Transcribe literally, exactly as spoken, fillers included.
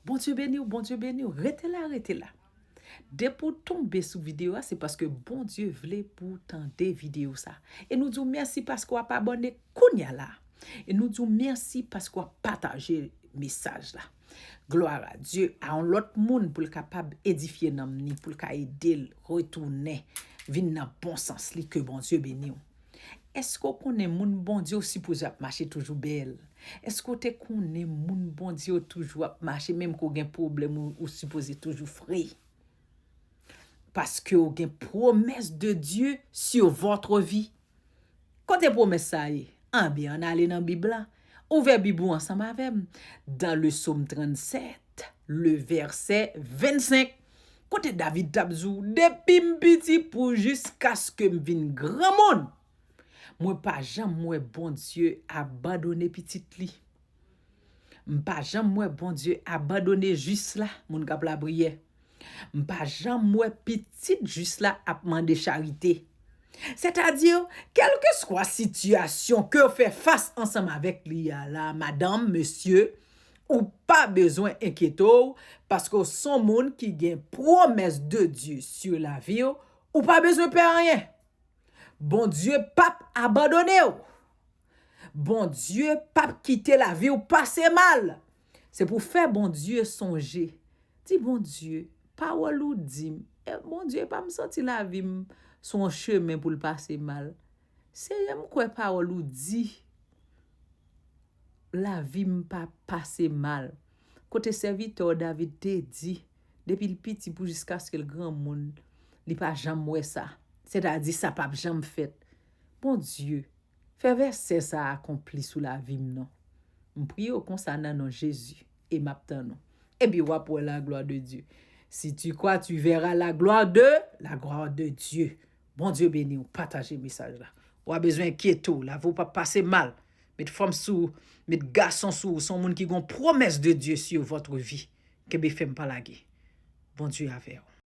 Bondye beni w, Bondye beni w. Rete la, rete la. Depi w tonbe sou videyo a, se paske Bondye vle pou w tande videyo sa. E nou di w mèsi paske w ap abòne kounye a la. E nou di w mèsi paske w ap pataje mesaj la. Glwa a Dye, a yon lòt moun pou l kapab edifye nanm ni, pou l ka ede l retounen, vin nan bon sans li, ke Bondye beni w. Èske w konnen moun Bondye w sipoze ap mache toujou bèl? Èske w te konnen moun Bondye w toujou ap mache, menm ke w gen pwoblèm, ou, ou sipoze toujou fre? Paske w gen promès de Dye sur votre vi. Kote pwomès sa ye? Anben, ann ale nan Bib la. Ouvè Bib ou ansanm avè m. Dans le Psaume trannsenk, le vèsè vennsenk. Kote David t ap di w, depi m piti pou jiskaske m vin granmoun, mwen pa janm wè Bondye abandone pitit li. M pa janm wè Bondye abandone jis la, moun k ap lapriyè. M pa janm wè pitit jis la ap mande charite. Sètadi, kèlkeswa sitiyasyon ke w fè fas ansanm avèk li a la, madanm, mesye, ou pa bezwen enkyete w, paske w se yon moun ki gen pwomès de Dye sur lavi w, ou pa bezwen pè anyen. Bondye p ap abandone w. Bondye p ap kite lavi w pase mal. Se pou fè Bondye sonje. Di Bondye, pawòl ou di m, e Bondye pa m santi lavi m se yon chemen pou l pase mal. Seyè, m kwè pawòl ou di lavi m pa pase mal. Kote sèvitè w David te di, depi l piti pou jiskaske l granmoun, li pa janm wè sa. Sètadi sa p ap janm fèt. Bondye, fè vèsè sa a akonpli sou lavi m non. M priye w konsa nan non Jezi e m ap tann ou. Epi w ap wè la gloire de Dieu. Si tu crois, tu verras la gloire de, la gloire de Dieu. Bondye beni w, pataje mesaj la. W a bezwen enkyete w, lavi w p ap pase mal. Met fanm sou ou, met gason sou ou, se yon moun ki gon promès de Dieu sur votre vie. Kenbe fèm, pa lage. Bondye avè w.